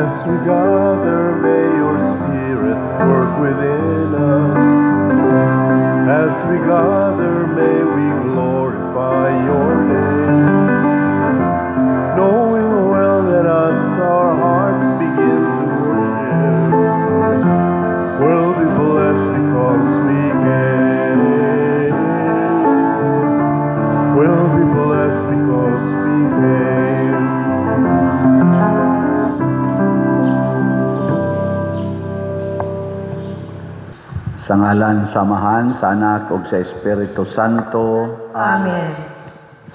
As we gather, may your Spirit work within us. As we gather, may we glorify your name. Knowing well that as our hearts begin to worship, we'll be blessed because we came. We'll be blessed because we came. Sa ngalan sa Amahan, sa Anak ug sa Espiritu Santo. Amen.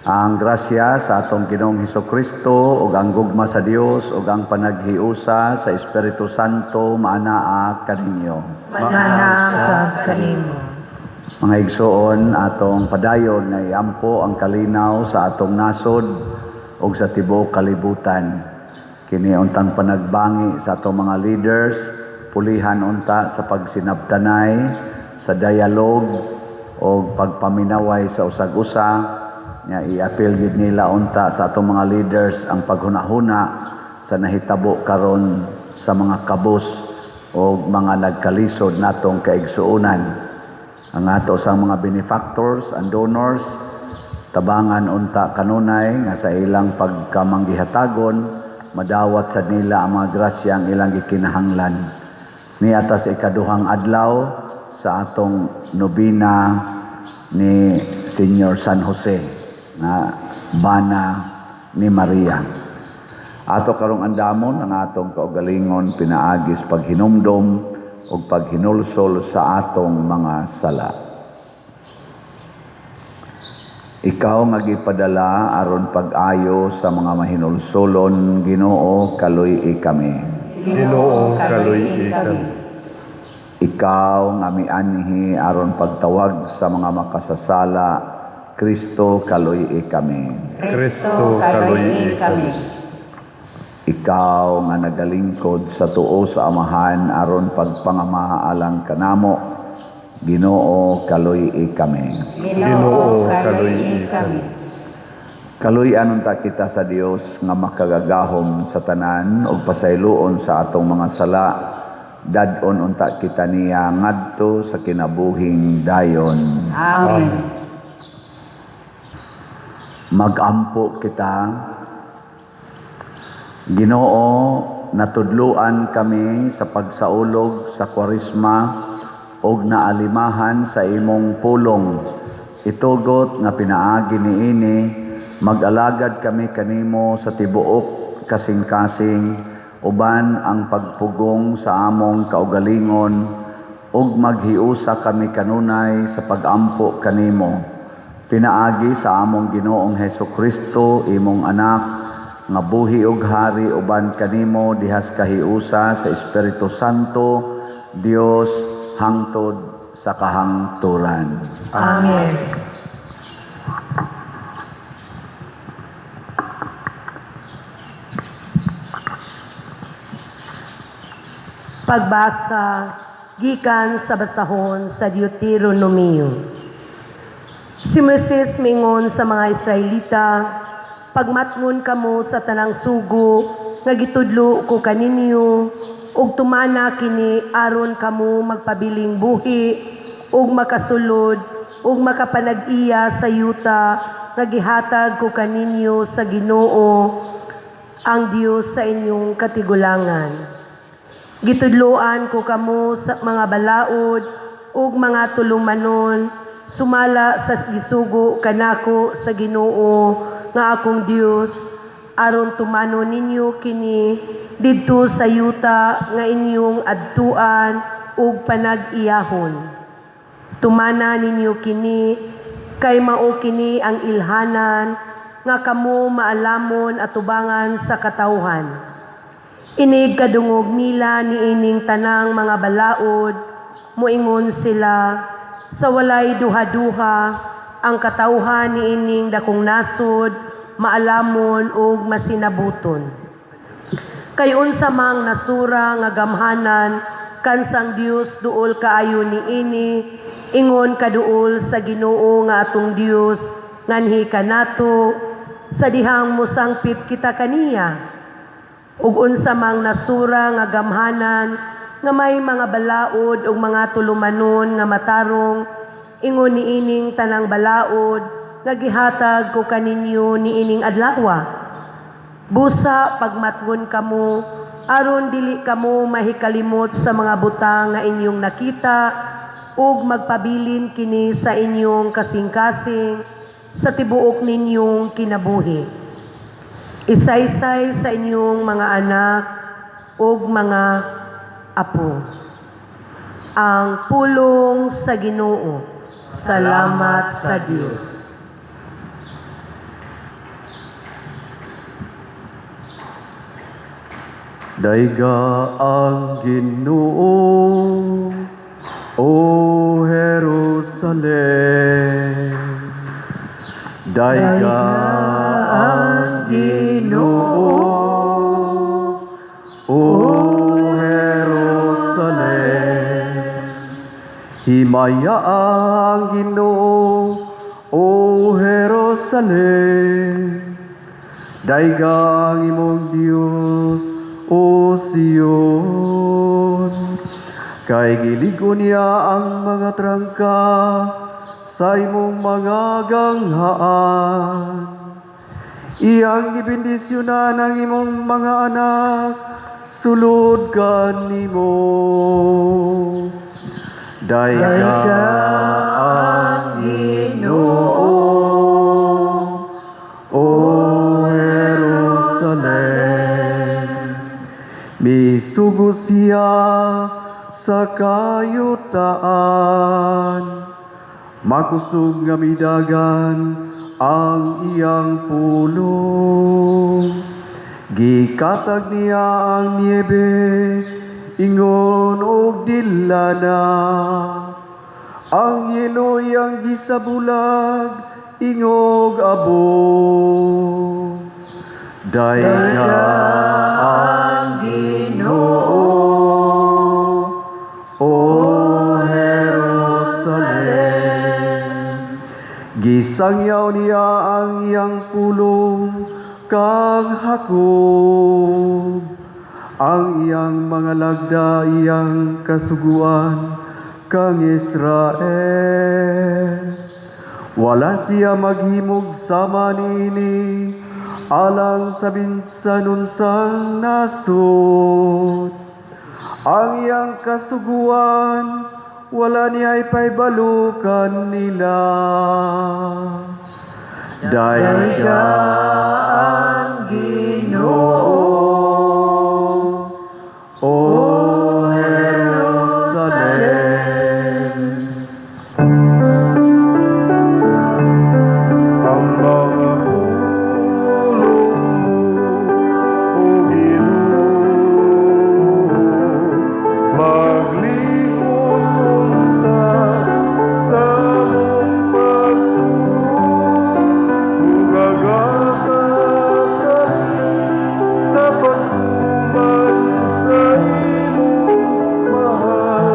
Ang grasya sa atong Ginoong Hesukristo ug ang gugma sa Dios ug ang panaghiusa sa Espiritu Santo maanaa kaninyo. Maanaa sab kanimo. Mga igsoon, atong padayon nga iampo ang kalinaw sa atong nasod ug sa tibuok kalibutan. Kini untang panagbangi sa atong mga leaders, pulihan unta sa pagsinabtanay, sa dialogue o pagpaminaway sa usag-usa. Nya iapil gid nila unta sa atong mga leaders ang paghunahuna sa nahitabo karon sa mga kabus o mga nagkalisod natong kaigsuonan. Ang ato sa mga benefactors and donors, tabangan unta kanunay nga sa ilang pagkamanggihatagon madawat sa nila ang mga grasya ang ilang gikinahanglan. Niata sa ikaduhang adlaw sa atong nobina ni Senyor San Jose nga bana ni Maria. Ato karong andamon ang atong kaugalingon pinaagis paghinumdom ug paghinulsol sa atong mga sala. Ikaw nga gipadala aron pag-ayo sa mga mahinulsolon, Ginoo, kaluy-i kami. Ginoo, kaluy-i kami. Ikaw nga mianhi aron pagtawag sa mga makasasala, Kristo, kaluy-i kami. Kristo, kaluy-i kami. Ikaw nga nagalingkod sa tuo sa Amahan aron pagpangama alang kanamo, Ginoo, kaluy-i kami. Ginoo, kaluy-i kami. Kaluy-an unta kita sa Dios nga makagagahom sa tanan ug pasayloon sa atong mga sala. Dad-on unta kita niya ngadto sa kinabuhing dayon. Amen. Magampo kita. Ginoo, natudluan kami sa pagsaulog sa Kwaresma ug naalimahan sa imong pulong. Itugot nga pinaagi niini, mag-alagad kami kanimo sa tibuok kasing-kasing uban ang pagpugong sa among kaugalingon ug maghiusa kami kanunay sa pagampo kanimo. Pinaagi sa among Ginoong Hesukristo, imong anak, nga buhi ug hari uban kanimo dihas kahiusa sa Espiritu Santo, Dios hangtod sa kahangturan. Amen. Pagbasa gikan sa basahon sa Deuteronomio. Si Moises mingon sa mga Israelita, pagmatngon kamo sa tanang sugo nga gitudlo ko kaninyo ug tumana kini aron kamo magpabiling buhi ug makasulod ug makapanag-iya sa yuta nga gihatag ko kaninyo sa Ginoo ang Dios sa inyong katigulangan. Gitudloan ko kamo sa mga balaod ug mga tulumanon sumala sa gisugo kanako sa Ginoo nga akong Dios aron tumano ninyo kini didto sa yuta nga inyong adtuan ug panag-iyahon. Tumana ninyo kini kay mao kini ang ilhanan nga kamo maalamon atubangan sa katawhan. Inig kadungog nila niining tanang mga balaod, moingon sila, sa walay duha-duha, ang katawhan niining dakong nasod, maalamon ug masinabuton. Kay unsa mang nasura nga gamhanan kansang Dios duol kaayo niini, ingon kaduol sa Ginoo nga atong Dios nganhi kanato sa dihang mosangpit kita kaniya. Ug unsa mang nasura nga gamhanan nga may mga balaod ug mga tulumanon nga matarong ingon niining tanang balaod nga gihatag ko kaninyo niining adlawa? Busa pagmatngon kamo aron dili kamo mahikalimot sa mga butang nga inyong nakita ug magpabilin kini sa inyong kasing-kasing sa tibuok ninyong kinabuhi. Isaysay sa inyong mga anak ug mga apo. Ang pulong sa Ginoo. Salamat sa Dios. Dayga ang Ginoo, O Jerusalem. Dayga ang Ginoo, O Jerusalem. Himaya ang Ginoo, O Jerusalem. Dayga ang imong Dios, O Sion. Kay gilig-on niya ang mga trangka sa imong mga ganghaan. Iyang gibendisyonan ang imong mga anak, sulod kanimo. Dayga ang Ginoo, O Jerusalem. Misugo siya sa kayutaan, makusog nga midagan ang iyang pulong. Gikatag niya ang niebe, ingon og dilana. Ang yelo iyang gisabulag, ingog abo. Dayga ang Ginoo, O Jerusalem. Gisangyaw niya ang iyang pulong kang Jacob, ang iyang mga lagda iyang kasuguan kang Israel. Wala siya maghimog sama niini alang sa bisan unsang nasod. Ang iyang kasuguan wala niya ipaibalukan nila. Dayga ang Ginoo, O Jerusalem. Ang mga pulong mo, O Ginoo, maglikot unta sa among pagtuo, ug agaka kami sa pagtuman sa imong mahal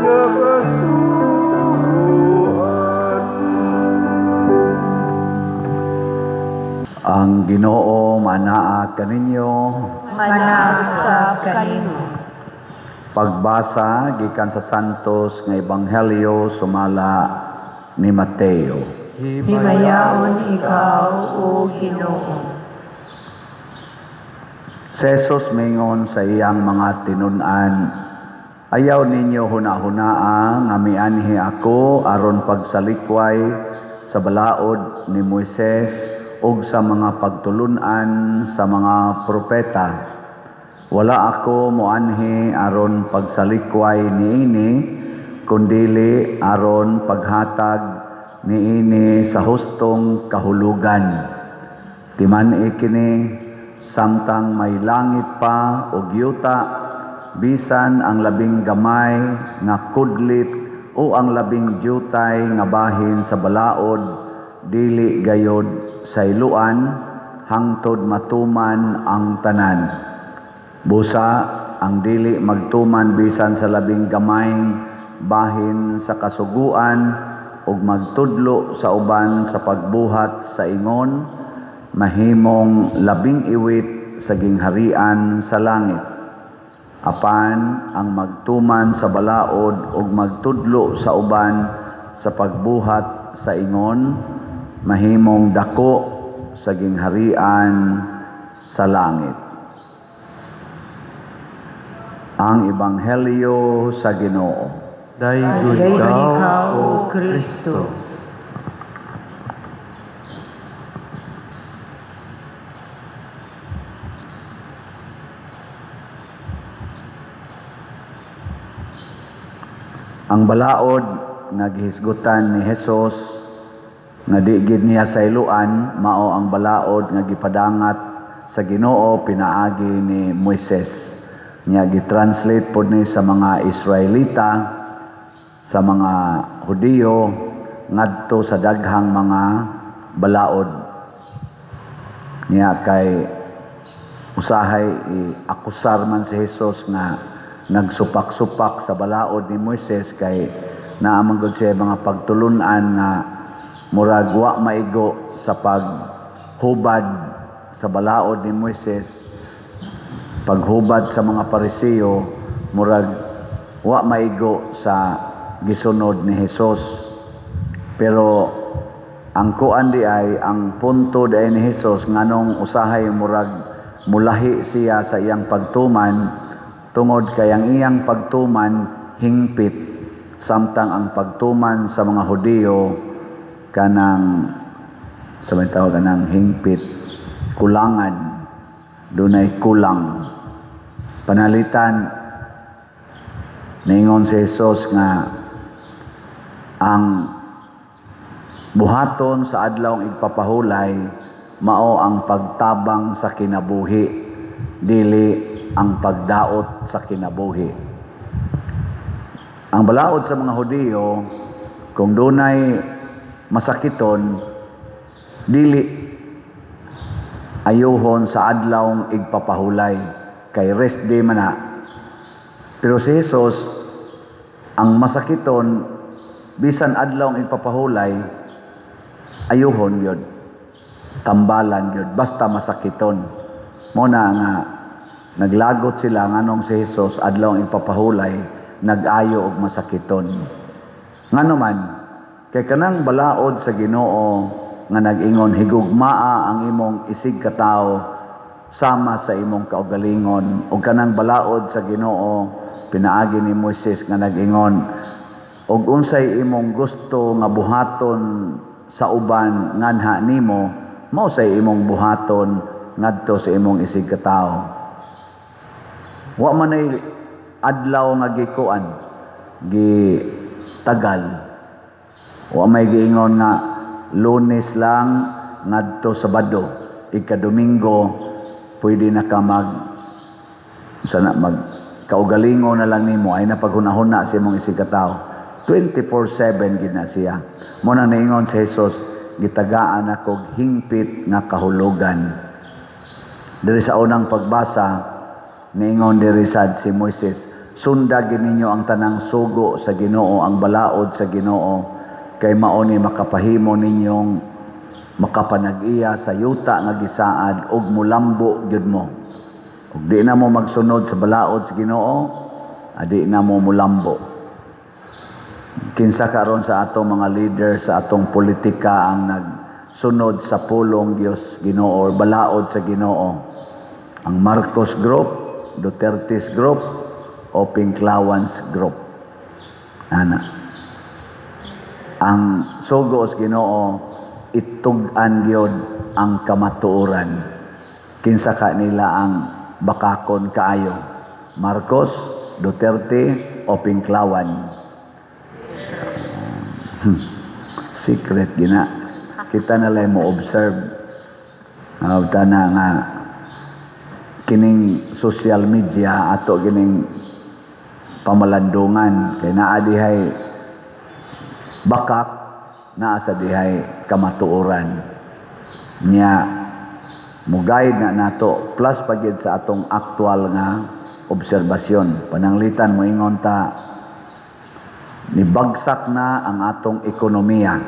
nga kasuguan. Ang Ginoo manaa kaninyo. Manaa sa kanimo. Pagbasa gikan sa Santos nga Ebanghelyo sumala ni Mateo. Himayaon ikaw, O Ginoo. Si Jesus mingon sa iyang mga tinun-an, ayaw ninyo huna-hunaa nga mianhi ako aron pagsalikway sa balaod ni Moises ug sa mga pagtulun-an sa mga propeta. Wala ako moanhi aron pagsalikway niini, kundili aron paghatag niini sa hustong kahulugan. Timan-i kini samtang may langit pa ug yuta, bisan ang labing gamay nga kudlit o ang labing jutay nga bahin sa balaod, dili gayod sayloan hangtod matuman ang tanan. Busa ang dili magtuman bisan sa labing gamay bahin sa kasuguan ug magtudlo sa uban sa pagbuhat sa ingon, mahimong labing iwit sa gingharian sa langit. Apan ang magtuman sa balaod ug magtudlo sa uban sa pagbuhat sa ingon mahimong dako sa gingharian sa langit. Ang Ebanghelyo sa Ginoo. Daygon Daygon ikaw, ikaw, O O Kristo. Kristo. Ang balaod nga gihisgutan ni Hesus nga di gid niya sayloan mao ang balaod nga gipadangat sa Ginoo pinaagi ni Moises. Nya gitranslate pod ni sa mga Israelita, sa mga Hudiyo ngadto sa daghang mga balaod. Nya kay usahay iakusar man si Hesus nga nagsupak-supak sa balaod ni Moises kay naa man gud siya mga pagtulun-an nga murag wa maigo sa paghubad sa balaod ni Moises, paghubad sa mga Pariseo, murag wa maigo sa gisunod ni Hesus. Pero ang kuan di ay ang punto di ay ni Hesus nganong usahay murag mulahi siya sa iyang pagtuman, tungod kay ang iyang pagtuman hingpit, samtang ang pagtuman sa mga Hudiyo kanang sa may tawag kanang hingpit, kulangan, dunay kulang. Panalitan, ningon si Hesus nga ang buhaton sa adlawng igpapahulay mao ang pagtabang sa kinabuhi, dili ang pagdaot sa kinabuhi. Ang balaod sa mga Hudiyo, kung dunay masakiton, dili ayuhon sa adlawng igpapahulay, kay rest day man na. Pero si Hesus, ang masakiton, bisan adlawng igpapahulay, ayuhon yun, tambalan yun, basta masakiton. Mo na nga naglagot sila nganong si Hesus adlawng igpapahulay nag-ayo og masakiton. Ngano man kay kanang balaod sa Ginoo nga nag-ingon higugmaa ang imong isig katawo sama sa imong kaugalingon, ug kanang balaod sa Ginoo pinaagi ni Moises nga nag-ingon og unsay imong gusto nga buhaton sa uban nganha nimo, mao say imong buhaton ngadto sa imong isig katawo. Wa man ay adlaw nga gikuan, gitagal. Wa may giingon nga Lunes lang ngadto Sabado, ika-Domingo pwede na ka mag sana mag kaugalingon na lang nimo, ay napaghunahuna sa imong isig katawo. 24/7 gid na siya. Mo nang niingon si Hesus, gitagaan ako hingpit nga kahulugan. Diri sa unang pagbasa, niingon diri sad si Moises, sunda gid ninyo ang tanang sugo sa Ginoo, ang balaod sa Ginoo, kay mao ni makapahimo ninyong makapanag-iya sa yuta nga gisaad ug mulambo gyud mo. Ug di na mo magsunod sa balaod sa Ginoo, adi na mo mulambo. Kinsa karon sa atong mga leader sa atong politika ang nagsunod sa pulong Dios Ginoo or balaod sa Ginoo? Ang Marcos Group, Duterte's Group, o Pinklawans Group? Ana. Ang sugo sa Ginoo itug-an gyud ang kamatuoran. Kinsa ka nila ang bakakon kaayo? Marcos, Duterte, o Pinklawan? Secret gina. Kita na lang mo observe. Ta na nga kining social media ato kining pamalandungan kay naa dihay bakak, naa sa dihay kamatuoran. Nya mo-guide na nato plus pagid sa atong aktual nga obserbasyon. Pananglitan moingon ta nibagsak na ang atong ekonomiya.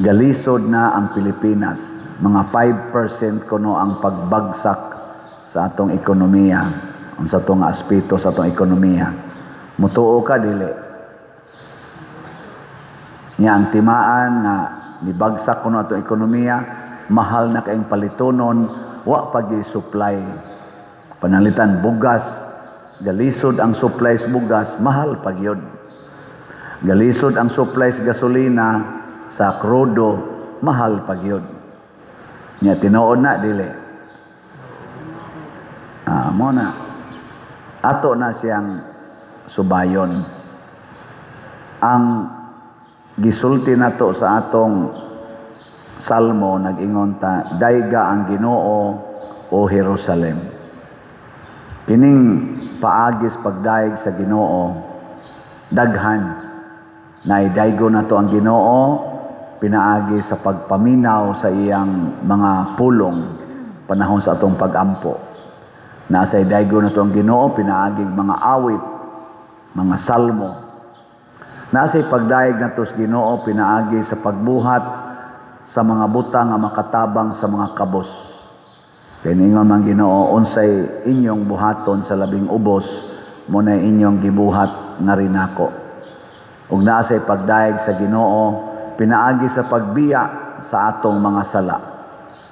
Galisod na ang Pilipinas. Mga 5% kuno ang pagbagsak sa atong ekonomiya, unsa to nga aspeto sa atong ekonomiya. Mutuo ka, dili? Nya ang timaan nga nibagsak kuno atong ekonomiya, mahal na kaayong palitonon, wa pa gyud supply. Pananglitan bugas, galisod ang supply sa bugas, mahal pa gyud. Galisod ang supply sa gasolina, sa krudo, mahal pa gyud. Nya tinuod na, dili? Ah, mo na. Ato na siyang subayon. Ang gisulti nato sa atong salmo, nag-ingon ta, "Dayga ang Ginoo, o Jerusalem." Kining paagis pagdayeg sa Ginoo daghan. Naidaygo nato ang Ginoo pinaagi sa pagpaminaw sa iyang mga pulong panahon sa atong pagampo. Nasa idaygo nato ang Ginoo pinaaging mga awit, mga salmo. Nasa pagdayeg nato sa Ginoo pinaagi sa pagbuhat sa mga butang nga makatabang sa mga kabos. Kay ningon man Ginoo, "Unsay inyong buhaton sa labing ubos, mo na inyong gibuhat nga rinako." Ug naa say pagdayeg sa Ginoo pinaagi sa pagbiya sa atong mga sala.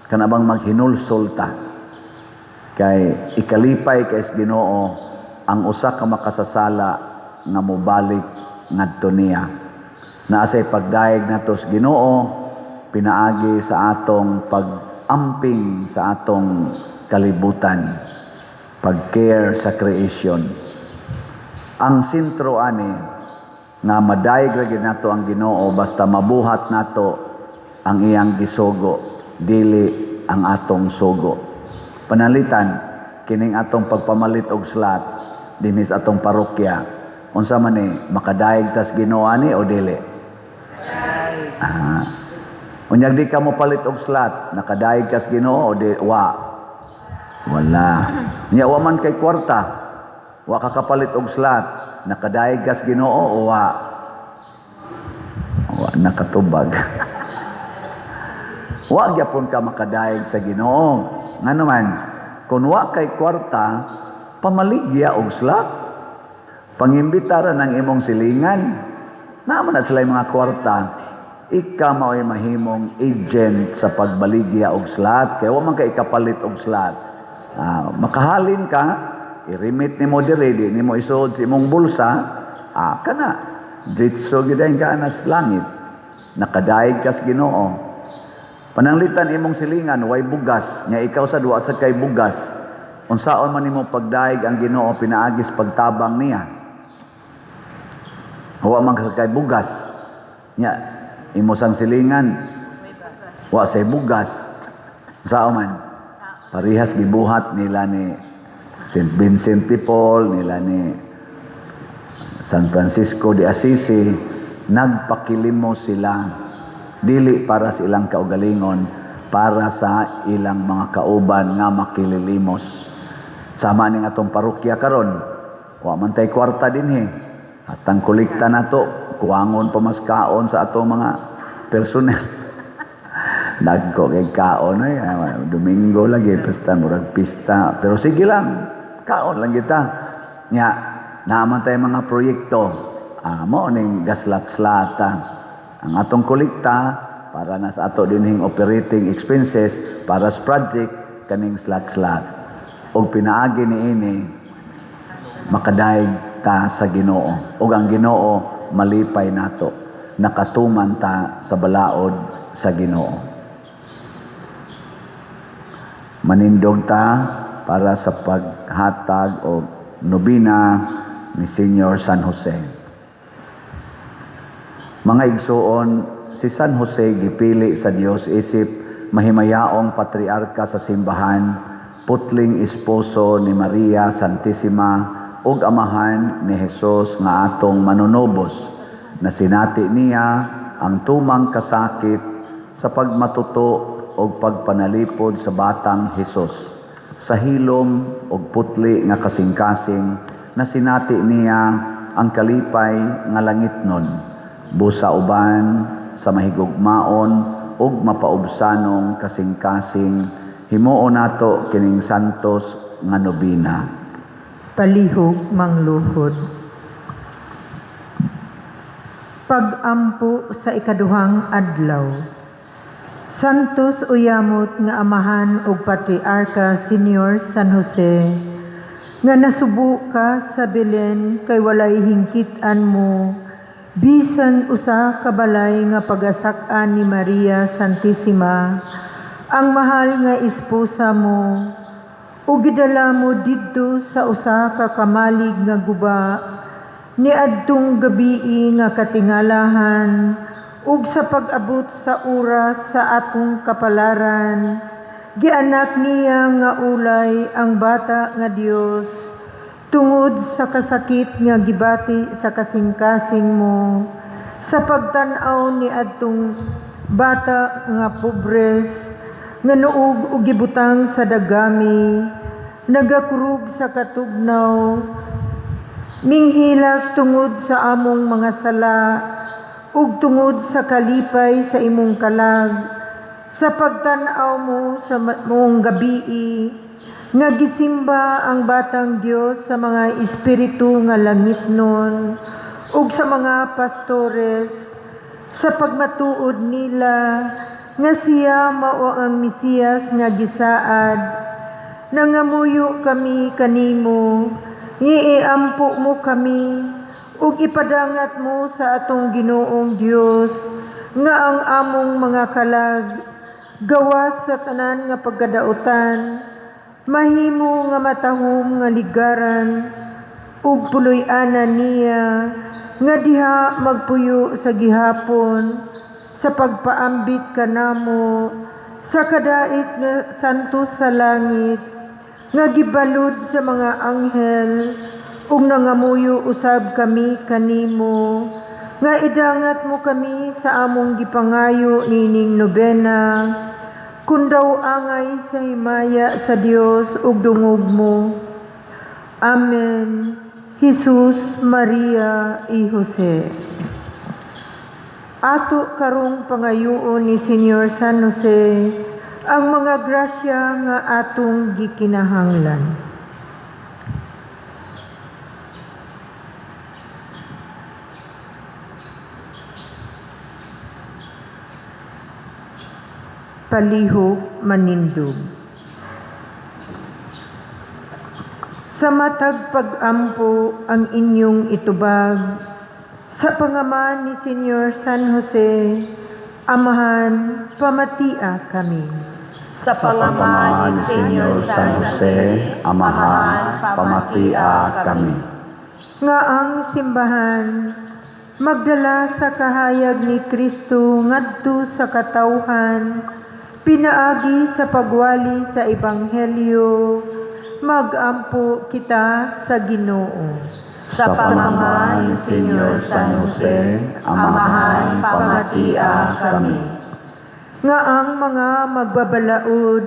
Kana bang maghinulsol ta. Kay ikalipay kay sa Ginoo ang usa ka makasasala nga mobalik ngadto niya. Naa say pagdayeg nato sa Ginoo pinaagi sa atong pag-amping sa atong kalibutan, pag-care sa creation. Ang sentro ani nga madayeg ra gyud nato ang Ginoo basta mabuhat nato ang iyang gisugo, dili ang atong sugo. Pananglitan kining atong pagpamalit og slot dinhi sa atong parokya, unsa man ni, makadayeg tas Ginoo ani o dili? Ah. Unyag di ka mo palit og slot, nakadayeg kas Ginoo o di wa? Wala. Nya wa man kay kwarta, wa ka kapalit og slot, nakadayeg kas Ginoo o wa? Wa nakatubag. Wa gyapon ka makadayeg sa Ginoo. Ngano man, kung wa kay kwarta, pamaligya og slot. Pangimbitara ng imong silingan. Naa man na sila mga kwarta. Ika mao'y mahimong agent sa pagbaligya og slot. Kaya wa man kay ikapalit og slot. Ah, makahalin ka, i-remit nimo diri, di nimo isuod sa imong bulsa, ah, kana. Diretso gyud ka na sa langit. Nakadayeg kas Ginoo. Pananglitan imong silingan way bugas, nya ikaw sa duwa sa kay bugas. Unsaon man nimo pagdayeg ang Ginoo pinaagis pagtabang niya? Wa man ka kay bugas. Nya imo sang silingan wa say bugas. Unsaon man? Parihas gibuhat nila ni St. Vincent de Paul, nila ni San Francisco de Assisi, nagpakilimos sila dili para sa ilang kaugalingon, para sa ilang mga kauban nga makililimos. Sama ning atong parokya karon, wa man tay kwarta dinhi. Hastang kolekta nato, kuwangon pa mas kaon sa atong mga personnel. Dagko kay kaon ay, Domingo lagi pesta, murag pista, pero sige lang, kaon lang kita. Nya naa man tay mga proyekto, ah, mao ning gaslat-slata. Ang atong kolekta para na sa ato dinhing operating expenses para sa project kaning slat-slat. Og pinaagi niini makadayeg ta sa Ginoo ug ang Ginoo malipay nato, nakatuman ta sa balaod sa Ginoo. Manindog ta para sa paghatag og nobina ni Senior San Jose. Mga igsuon, si San Jose gipili sa Dios isip mahimayaong patriarka sa simbahan, putling esposo ni Maria Santissima ug amahan ni Jesus nga atong manunubos. Nasinati niya ang tumang kasakit sa pagmatuto og pagpanalipod sa batang Hesus. Sa hilom og putli nga kasing-kasing, nasinati niya ang kalipay nga langitnon. Busa uban sa mahigugmaon ug mapaubsanong kasing-kasing, himuon nato kining santos nga nobina. Palihog mangluhod. Pag-ampo sa ikaduhang adlaw. Santos uyamot nga Amahan ug Patriarka Senior San Jose, nga nasubo ka sa Belen kay walay hingkitan mo bisan usa ka balay nga pagasak-an ni Maria Santissima, ang mahal nga esposa mo, ug gidala mo didto sa usa ka kamalig nga guba niadtong gabii nga katingalahan, ug sa pag-abot sa oras sa atong kapalaran, gianak niya nga ulay ang bata nga Dios tungod sa kasakit nga gibati sa kasing-kasing mo sa pagtan-aw ni adtong bata nga pobres nga nuog og gibutang sa dagami, nagakurog sa katugnaw, minghilak tungod sa among mga sala ug tungod sa kalipay sa imong kalag sa pagtan-aw mo sa mong gabii nga gisimba ang batang Dios sa mga espiritu nga langitnon ug sa mga pastores sa pagmatuod nila nga siya mao ang Mesiyas nga gisaad. Nangamuyo kami kanimo nga iampo mo kami ug ipadangat mo sa atong Ginoong Dios nga ang among mga kalag gawas sa tanan nga pagkadautan mahimo nga matahom nga ligaran ug puloy-anan niya nga diha magpuyo sa gihapon sa pagpaambit kanamo sa kadait nga santos sa langit nga gibalud sa mga anghel, ug nangamuyo usab kami kanimo nga idangat mo kami sa among gipangayo nining nobena kun daw angay sa himaya sa Dios ug dungog mo. Amen. Jesus, Maria y Jose. Ato karong pangayuon ni Senyor San Jose ang mga grasya nga atong gikinahanglan. Palihog manindog. Sa matag pag-ampo ang inyong itubag sa pangama ni Senyor San Jose, Amahan, pamatia kami. Sa pangama ni Senyor San Jose, Amahan, pamatia kami. Nga ang simbahan magdala sa kahayag ni Kristo ngadto sa katawhan, pinaagi sa pagwali sa Ebanghelyo, magampo kita sa Ginoo. Sa pangama ni Senyor San Jose, Amahan, pamatia kami. Nga ang mga magbabalaod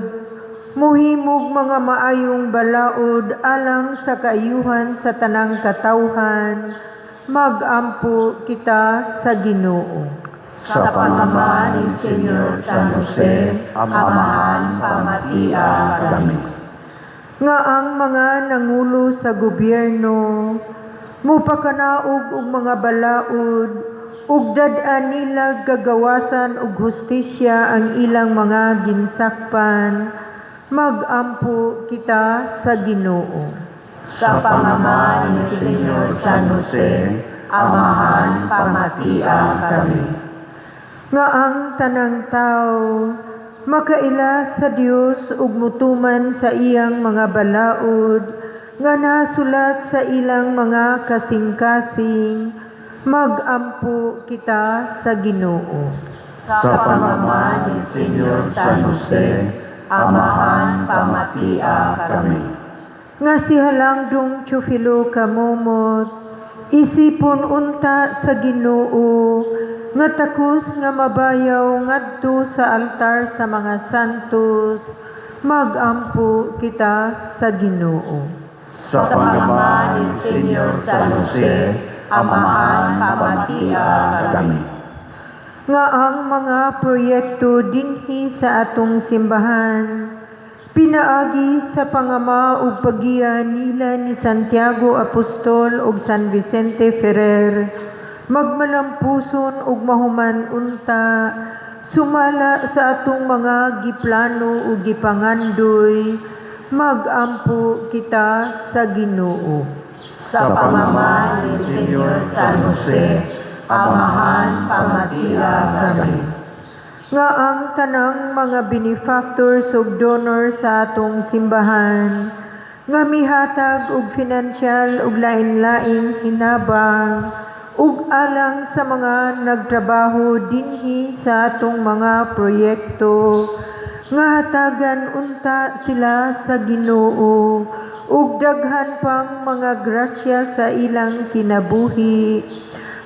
muhimog mga maayong balaod alang sa kaayuhan sa tanang katawhan, magampo kita sa Ginoo. Sa pangama ni Senyor San Jose, Amahan, pamatia kami. Nga ang mga nangulo sa gobyerno mupakanaog og mga balaod ug dad-an nila gagawasan og hustisya ang ilang mga ginsakpan, magampo kita sa Ginoo. Sa pangama ni Senyor San Jose, Amahan, pamatia kami. Nga ang tanang tao makaila sa Dios ug mutuman sa iyang mga balaod nga nasulat sa ilang mga kasing-kasing, magampo kita sa Ginoo. Sa pangama ni Senyor San Jose, Amahan, pamatia kami. Nga si Halangdong Teofilo Camomot, isipon unta sa Ginoo nga takos nga mabayaw ngadto sa altar sa mga santos, magampo kita sa Ginoo. Sa pangama ni Senyor San Jose, Amahan, pamatia kami. Nga ang mga proyekto dinhi sa atong simbahan, pinaagi sa pangama ug paggiya nila ni Santiago Apostol ug San Vicente Ferrer, magmalampuson ug mahuman unta sumala sa atong mga giplano ug gipangandoy. Magampo kita sa Ginoo. Sa pamama ni Senyor San Jose, Amahan, pamatia kami. Nga ang tanang mga benefactors ug donors sa atong simbahan nga mihatag og financial ug lain-laing kinabang ug alang sa mga nagtrabaho dinhi sa atong mga proyekto, nga hatagan unta sila sa Ginoo ug daghan pang mga grasya sa ilang kinabuhi,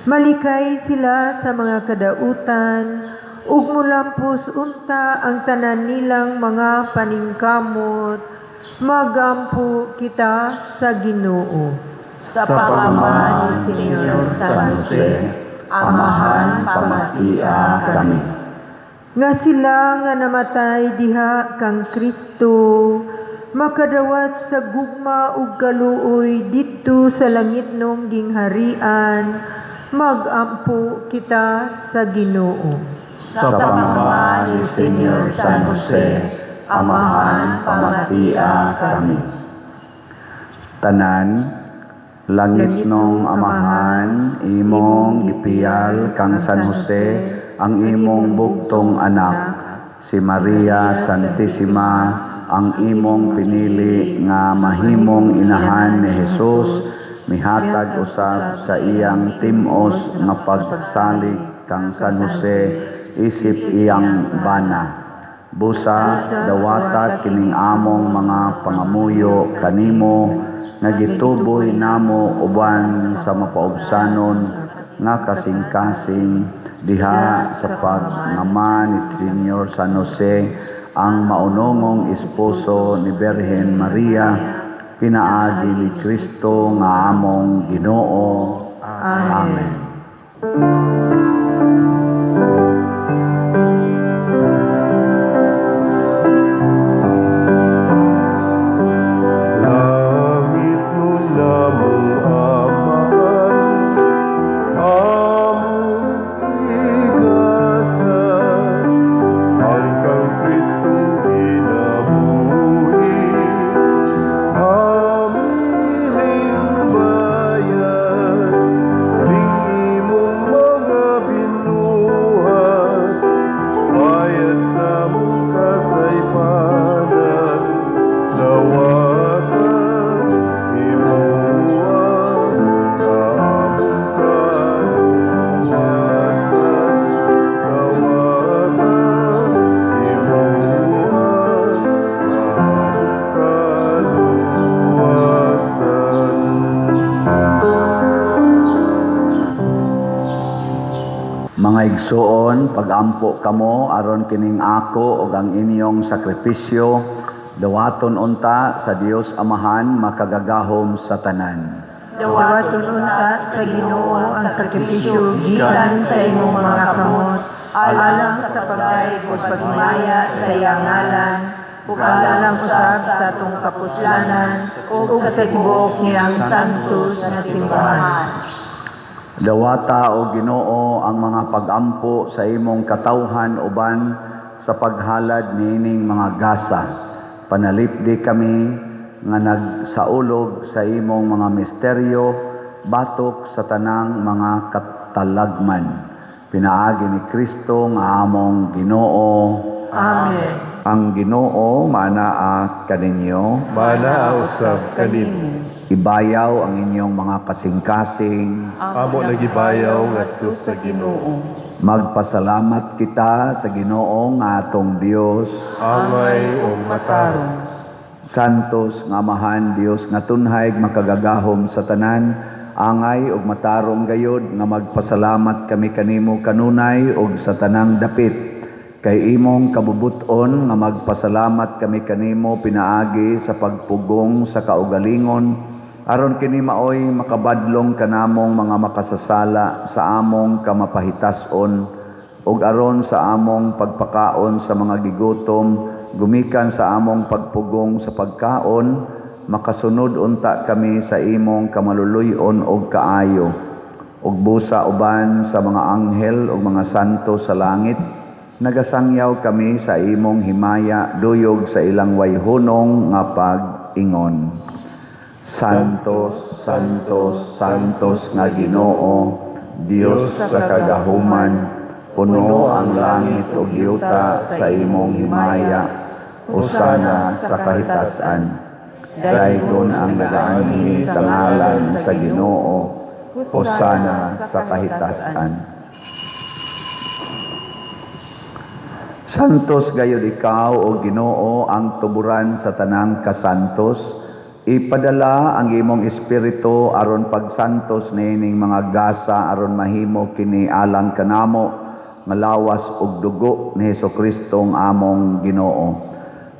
malikay sila sa mga kadautan ug mulampos unta ang tanan nilang mga paningkamot. Magampo kita sa Ginoo. Sa pamama ni Senyor San Jose, Amahan, pamatia kami. Nga sila nga namatay diha kang Kristo makadawat sa gugma ug kaluoy didto sa langitnong gingharian. Magampo kita sa Ginoo. Sa pamama ni Senyor San Jose, Amahan, pamatia kami. Tanan, langitnong Amahan, imong gipiyal kang San Jose ang imong bugtong anak, si Maria Santissima, ang imong pinili nga mahimong inahan ni Jesus, mihatag usab sa iyang tim-os nga pagsalig kang San Jose isip iyang bana. Busa dawata kining among mga pangamuyo kanimo nga gituboy namo uban sa mapaubsanon nga kasing-kasing diha sa pagngama ni Senyor San Jose, ang maunongong esposo ni Birhen Maria, pinaagi ni Kristo nga among Ginoo. Amen. Langitnon namong Amahan, among igasa, ang kang Kristong kinabuhi, hamiling bayan, ning imong mga binuhat, bayad sa among kasaypanan, dawata himoa among kaluwasan, dawata himoa among kaluwasan. Mga igsuon, pagampo kamo aron kining ako ug ang inyong sakripisyo dawaton unta sa Dios Amahan makagagahom sa tanan. Dawaton unta sa Ginoo ang sakripisyo gikan sa imong mga kamot, alang sa pagdayeg ug paghimaya sa iyang ngalan, ug alang usab sa atong kapuslanan ug sa tibuok niyang santos nga simbahan. Dawata, o Ginoo, ang mga pagampo sa imong katawhan uban sa paghalad niining mga gasa. Panalipdi kami nga nagsaulog sa imong mga misteryo batok sa tanang mga katalagman. Pinaagi ni Kristo nga among Ginoo. Amen. Ang Ginoo manaa kaninyo. Manaa usab kanimo. Ibayaw ang inyong mga kasing-kasing. Amo nagibayaw ngadto sa Ginoo. Magpasalamat kita sa Ginoo nga atong Dios. Angay ug matarong. Santos nga Amahan, Dios nga tunhay makagagahom sa tanan, angay ug matarong gayod nga magpasalamat kami kanimo kanunay ug sa tanang dapit. Kay imong kabubuton nga magpasalamat kami kanimo pinaagi sa pagpugong sa kaugalingon, aron kini maoy makabadlong kanamong mga makasasala sa among kamapahitas-on. Ug aron sa among pagpakaon sa mga gigutom, gumikan sa among pagpugong sa pagkaon, makasunod unta kami sa imong kamaluluy-on og kaayo. Ug busa uban sa mga anghel ug mga santo sa langit, nagasangyaw kami sa imong himaya duyog sa ilang wayhunong nga pag-ingon. Santos, Santos, Santos nga Ginoo, Dios sa kagahuman, puno ang langit ug yuta sa imong himaya. Hosana sa kahitasan. Daygon ang nagaanhi sa ngalan sa Ginoo. Hosana sa kahitasan. Santos gayud ikaw o Ginoo ang tuburan sa tanang kasantos. Ipadala ang imong espiritu aron pagsantos niining mga gasa aron mahimo kini alang kanamo nga lawas ug dugo ni Hesukristo ang among Ginoo.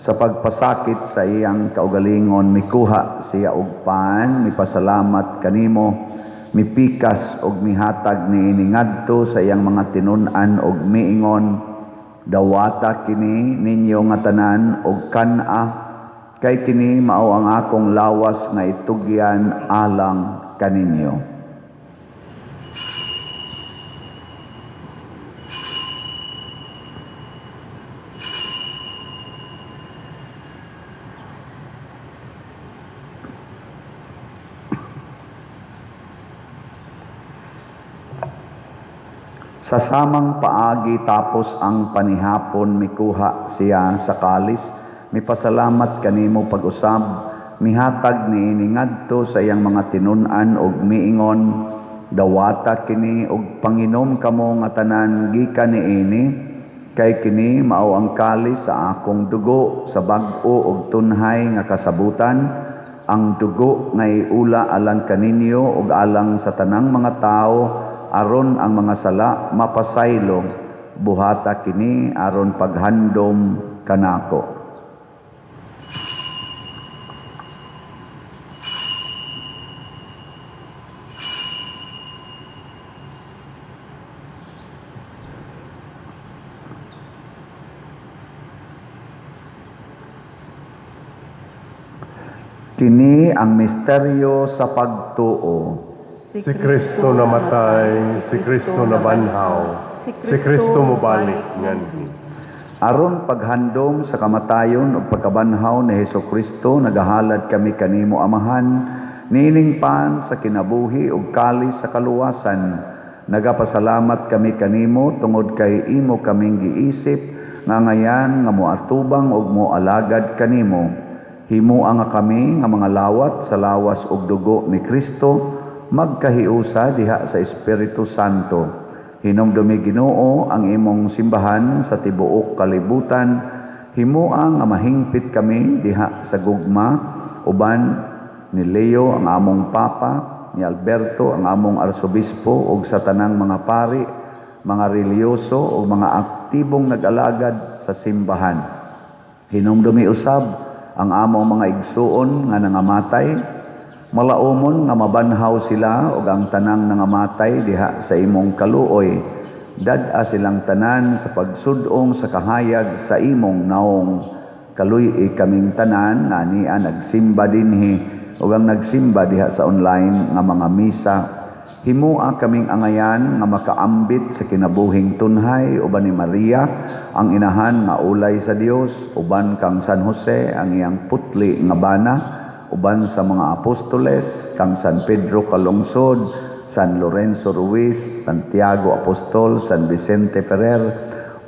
Sa pagpasakit sa iyang kaugalingon mikuha siya og pan, mipasalamat kanimo, mipikas og mihatag niini ngadto sa iyang mga tinun-an og miingon, dawata kini ninyo nga tanan og kan-a, kay kini mao ang akong lawas nga itugyan alang kaninyo. Sa samang paagi tapos ang panihapon mikuha siya sa kalis, mipasalamat kanimo pag-usab, mihatag niini ngadto sa iyang mga tinun-an og miingon, dawata kini og panginom kamo nga tanan gikan niini, kay kini mao ang kalis sa akong dugo sa bag-o og tunhay nga kasabutan, ang dugo nga iula alang kaninyo ug alang sa tanang mga tawo aron ang mga sala mapasaylo, buhata kini aron paghandom kanako. Kini ang misteryo sa pagtuo. Si Kristo namatay, si Kristo nabanhaw, si Kristo mobalik nganhi. Aron paghandom sa kamatayon ug pagkabanhaw ni Hesukristo, nagahalad kami kanimo Amahan, niining pan sa kinabuhi ug kalis sa kaluwasan. Nagapasalamat kami kanimo tungod kay imo kaming giisip nga ngayan nga moatubang ug moalagad kanimo. Himoa nga kami nga mga lawat sa lawas ug dugo ni Kristo, magkahiusa diha sa Espiritu Santo. Hinumdumi Ginoo ang imong simbahan sa tibuok kalibutan. Himoa nga mahingpit kami diha sa gugma uban ni Leo ang among Papa, ni Alberto ang among Arsobispo ug sa tanang mga pari, mga relihiyoso ug mga aktibong nag-alagad sa simbahan. Hinumdumi usab ang among mga igsuon nga nangamatay, malaumon nga mabanhaw sila ug ang tanang nangamatay diha sa imong kaluoy. Dad-a silang tanan sa pagsud-ong sa kahayag sa imong naong. Kaluy-i kaming tanan nga ania nagsimba dinhi ug ang nagsimba diha sa online nga mga misa. Himoa kaming angayan nga makaambit sa kinabuhing tunhay uban ni Maria ang inahan nga ulay sa Dios, uban kang San Jose ang iyang putli nga bana, uban sa mga apostoles kang San Pedro Calungsod, San Lorenzo Ruiz, Santiago Apostol, San Vicente Ferrer,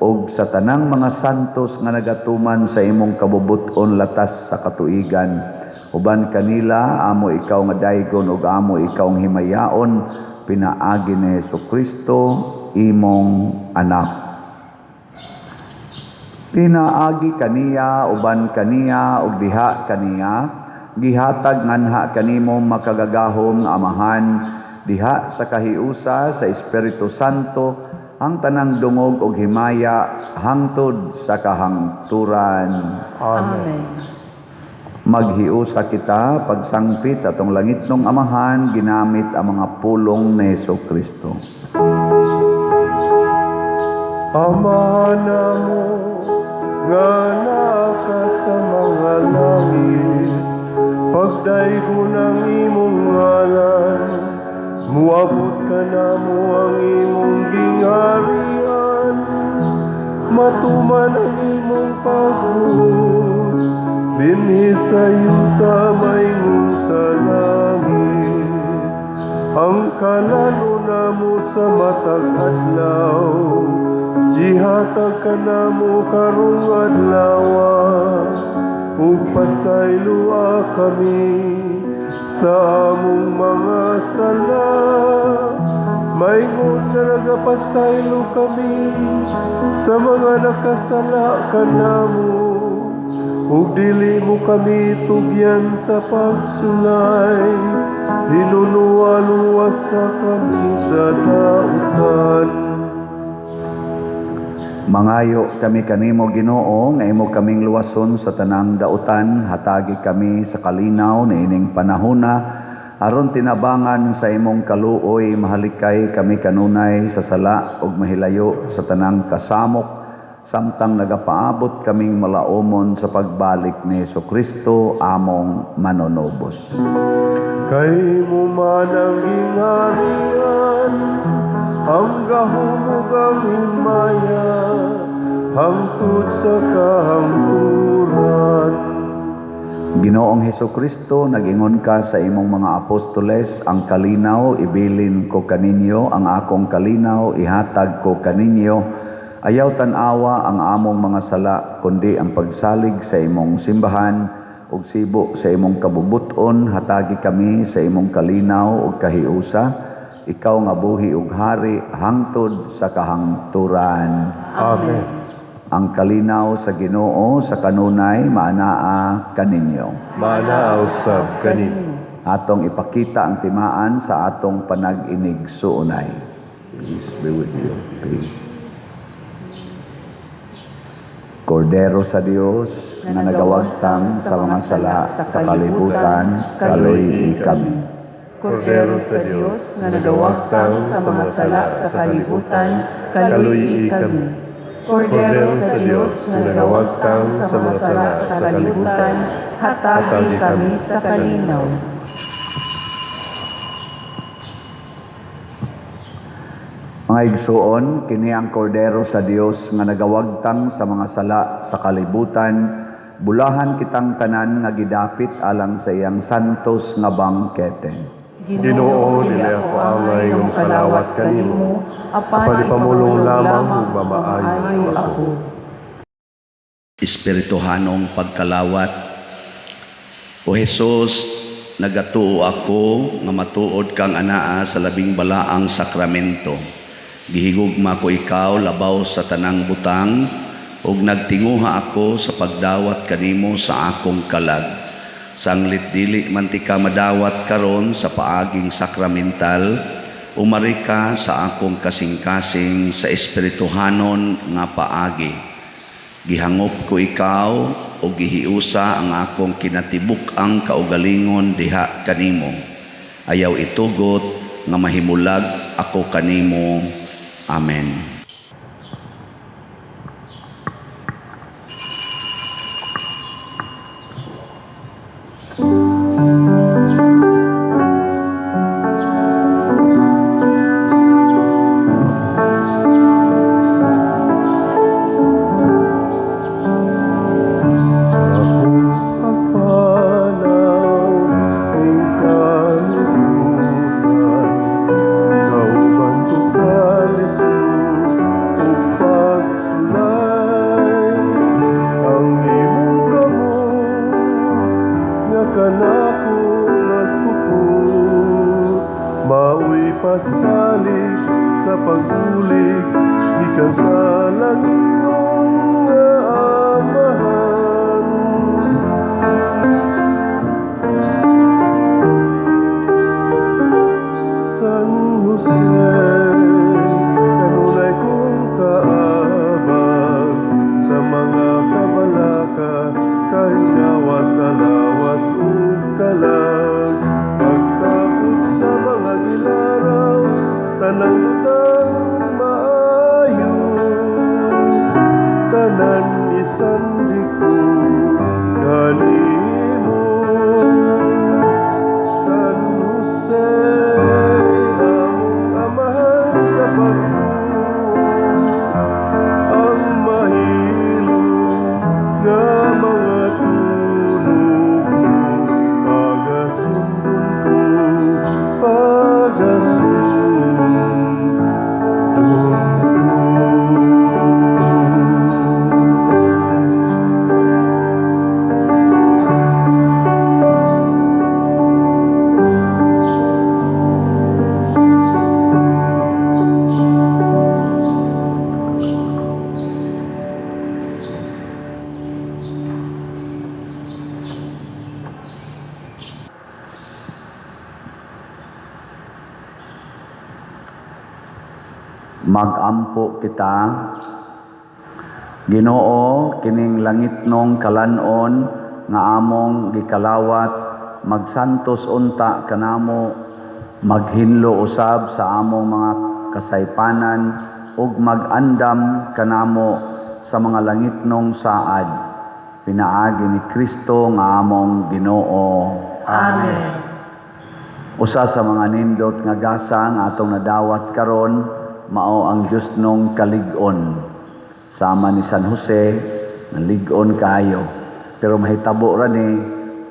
ug sa tanang mga santos nga nagatuman sa imong kabubut-on latas sa katuigan. Uban kanila amo ikaw nga daygon ug amo ikaw nga himayaon, pinaagi ni Hesukristo imong anak. Pinaagi kaniya, uban kaniya ug diha kaniya, gihatag nganha kanimo makagagahom nga Amahan diha sa kahiusa sa Espiritu Santo ang tanang dungog ug himaya hangtod sa kahangturan. Amen. Maghiusa kita pagsangpit sa atong langitnong Amahan ginamit ang mga pulong ni Hesukristo. Ama namo nga naa ka sa mga langit, pagdaygon ang imong ngalan, muabot kanamo ang imong gingharian, matuman ang imong pagbuot dinhi sa yuta maingon sa langit. Ang kalan-on namo sa matag adlaw, ihatag kanamo karong adlaw, ug pasayloa kami sa among mga sala, maingon nga nagapasaylo kami sa mga nakasala kanamo, ug dili mo kami tugyan sa pagsulay, hinunoa luwasa kami sa dautan. Mangayo kami kanimo, Ginoo, nga imo kaming luwason sa tanang dautan, hatagi kami sa kalinaw niining panahona aron tinabangan sa imong kaluoy mahalikay kami kanunay sa sala ug mahilayo sa tanang kasamok samtang nagapaabot kaming malaumon sa pagbalik ni Kristo among manunubos. Kay imo man ang gingharian, ang gahom ug ang himaya, hangtod sa kahangturan. Ginoong Heso Kristo, nag-ingon ka sa imong mga apostoles, "Ang kalinaw ibilin ko kaninyo, ang akong kalinaw ihatag ko kaninyo. Ayaw tan-awa ang among mga sala, kundi ang pagsalig sa imong simbahan, ug sibo sa imong kabubut-on, hatagi kami sa imong kalinaw ug kahiusa. Ikaw nga buhi ug hari hangtod sa kahangturan." Amen. Ang kalinaw sa Ginoo sa kanunay maanaa kaninyo. Maanaa usab kanimo. Atong ipakita ang timaan sa atong panag-inigsuonay. Peace be with you. Peace. Kordero sa Dios nga nagawagtang sa mga sala sa kalibutan, kaluy-i kami. Kordero sa Dios nga nagawagtang sa mga sala sa kalibutan, kaluy-i kami. Kordero sa Dios nga nagawagtang sa mga sala sa kalibutan, hatagi kami sa kalinaw. Mga igsuon, kini ang Kordero sa Dios nga nagawagtang sa mga sala sa kalibutan. Bulahan kitang tanan nga gidapit alang sa iyang santos nga bangkete. Ginoo, dili ako angay nga mokalawat kanimo, apan ipamulong lamang ug mamaayo ako. Espirituhanong pagkalawat. O Jesus, nagatuo ako nga matuod kang anaa sa labing balaang sakramento. Gihigugma ko ikaw labaw sa tanang butang ug nagtinguha ako sa pagdawat kanimo sa akong kalag. Sanglit dili man tika madawat karon sa paaging sakramental, umari ka sa akong kasing-kasing sa espirituhanon nga paagi. Gihangop ko ikaw o gihiusa ang akong kinatibuk-ang kaugalingon diha kanimo. Ayaw itugot nga mahimulag ako kanimo. Amen. Sa akong pagpanaw ning kalibutan, kauban ko kalisod ug pagsulay. Ang imong kamot nga kanako nagpupot, maoy pasalig sa pagbulig gikan sa langitnong nga Amahan. San Jose, kanunay kong kaabag sa mga kabalaka, kahingawa sa lawas ug kalag. Pagkabot sa mga gilaraw, tanang butang maayo. Magampo kita. Ginoo, kining langitnong kalan-on nga among gikalawat, magsantos unta kanamo, maghinlo usab sa among mga kasaypanan ug mag-andam kanamo sa mga langitnong saad, pinaagi ni Kristo nga among Ginoo. Amen. Usa sa mga nindot nga gasa nga atong nadawat karon mao ang Diosnong kalig-on. Sama ni San Jose, nalig-on kaayo. Pero mahitabo ra ni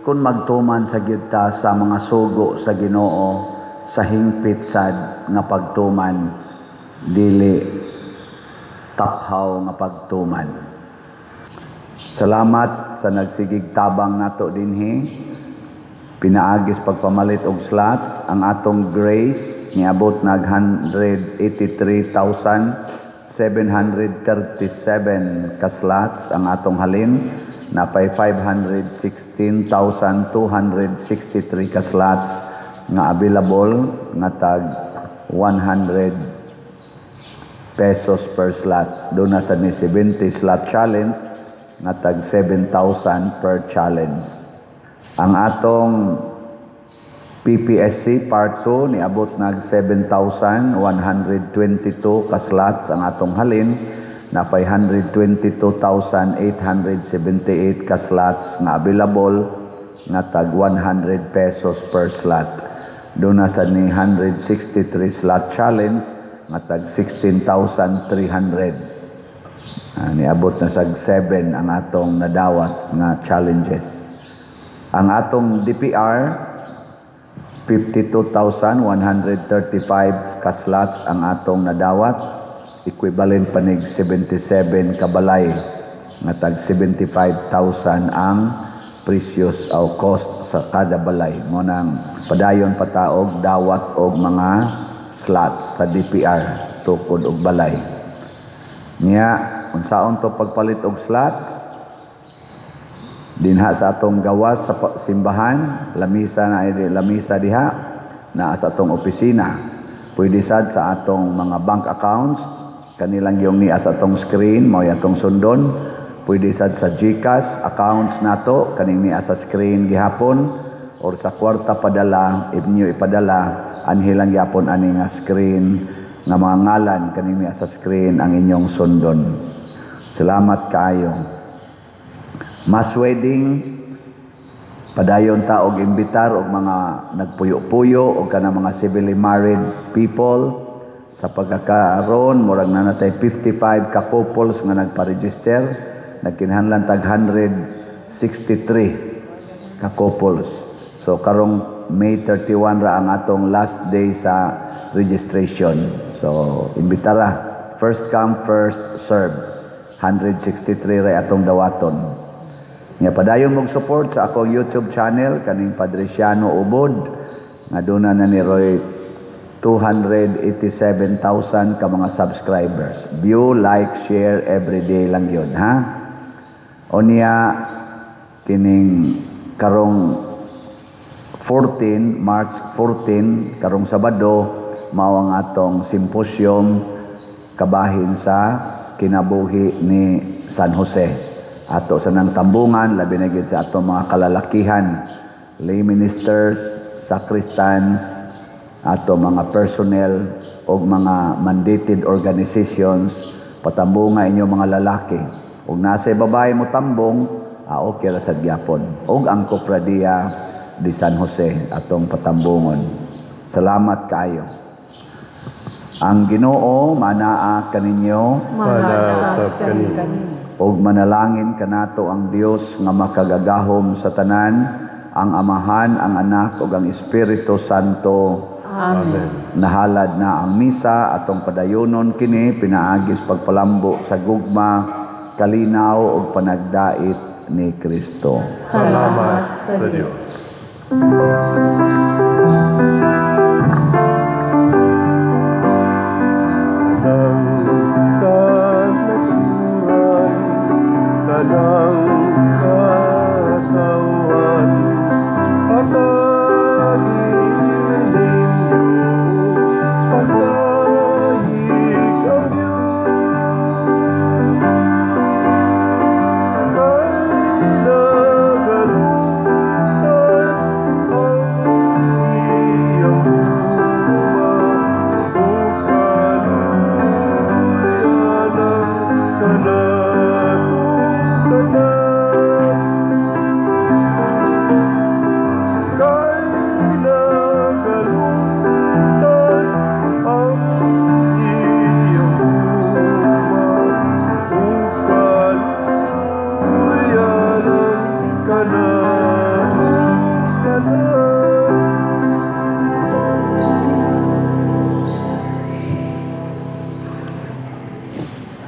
kung magtuman sa gyud ta sa mga sugo sa Ginoo sa hingpit sad nga pagtuman, dili taphaw nga pagtuman. Salamat sa nagsigig tabang nato dinhi. Pinaagis pagpamalit og slots, ang atong grace niabot nag 183,737 ka slots ang atong halin, napay 516,263 ka slots nga available nga tag 100 pesos per slot. Duna sa ni 70 slot challenge nga tag 7,000 per challenge. Ang atong PPSC Part 2 niabot nag 7,122 ka slots ang atong halin, napay 122,878 ka slots nga available nga tag 100 pesos per slot. Duna sa ni 163 slot challenge nga tag 16,300. Niabot na sag 7 ang atong nadawat nga challenges. Ang atong DPR, 52,135 ka slots ang atong nadawat, equivalent panig 77 kabalay nga tag 75,000 ang precious o cost sa kada balay. Mo nang padayon pataog dawat og mga slots sa DPR tukod og balay. Nya unsaon to pagpalit og slots? Dinha sa atong gawas sa simbahan, lamisa na lamisa diha naa sa atong opisina. Pwede sad sa atong mga bank accounts, kanilang yung niya sa atong screen, mao atong sundon. Pwede sad sa GCash accounts nato, kaning niya sa screen gihapon, or sa kwarta padala, if niyo ipadala, anhi lang gyapon ani nga screen nga mga ngalan kaning niya sa screen ang inyong sundon. Salamat kaayo. Mass wedding, padayon ta og imbitar og mga nagpuyo-puyo og kanang mga civilly married people. Sa pagkakaroon, murag na natay 55 ka couples nga nagpa-register, nagkinahanglan tag 163 ka couples. So karong May 31 ra ang atong last day sa registration. So imbitara, first come first serve. 163 ra atong dawaton. Nga padayon mong support sa akong YouTube channel kaning Padre Siano Ubod nga duna na ni Roy 287,000 ka mga subscribers. View, like, share every day lang yun, ha? O niya kining karong 14, March 14, karong Sabado, mao ang atong symposium kabahin sa kinabuhi ni San Jose. Ato sa nang tambungan, labi na gyud sa atong mga kalalakihan, lay ministers, sacristans, ato mga personnel og mga mandated organizations, patambunga inyo mga lalaki. Og nasa babae mo tambong, okay ra sad gyapon. Og ang Cofradia de San Jose atong patambungon. Salamat kaayo. Ang Ginoo manaa kaninyo. Manaa usab kaninyo. Ug manalangin kanato ang Dios nga makagagahom sa tanan, ang Amahan, ang Anak ug ang Espiritu Santo. Amen. Nahalad na ang misa, atong padayonon kini pinaagis pagpalambo sa gugma, kalinaw ug panagdait ni Kristo. Salamat sa Dios.